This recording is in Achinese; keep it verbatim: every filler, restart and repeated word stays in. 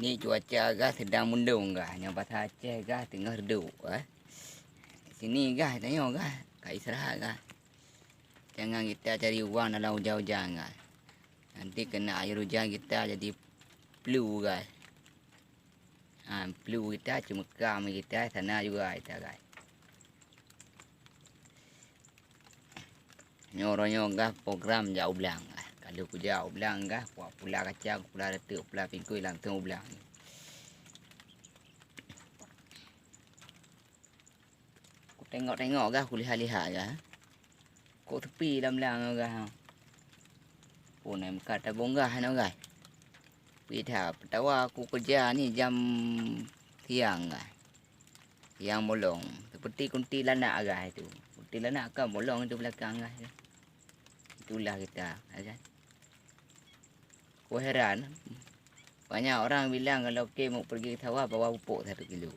Ni cuaca guys sedang mendung guys. Nyoe bahasa Aceh guys teungoh redup guys. Sini guys, tanyoe guys, ka istirahat guys. Jangan kita cari uang dalam hujan-hujan guys. Nanti kena air hujan kita jadi flu guys. Ha, flu kita, ceumeuka mé kita, sana juga kita guys. Nyoe uroe nyoe gah program jak u blang gah. Ka lheueh kujak u blang gah, kuwak pula kacang, pula reuteuek, pula pingkui langsong u blang. Kutengok-tengok gah, kulihat-lihat gah. Kok sepi lam blang nyoe gah. Pun ai meukat tabong gah nyoe gah. Pih that, peutawa kukeureuja ni jam siang gah. Siang bolong. Seperti kuntilanak gah itu. Kuntilanak kan bolong itu belakang gah itu. Itulah kita, ya kan? Ku heran, banyak orang bilang kalau oke mau pergi ke sawah bawa pupuk satu kilo.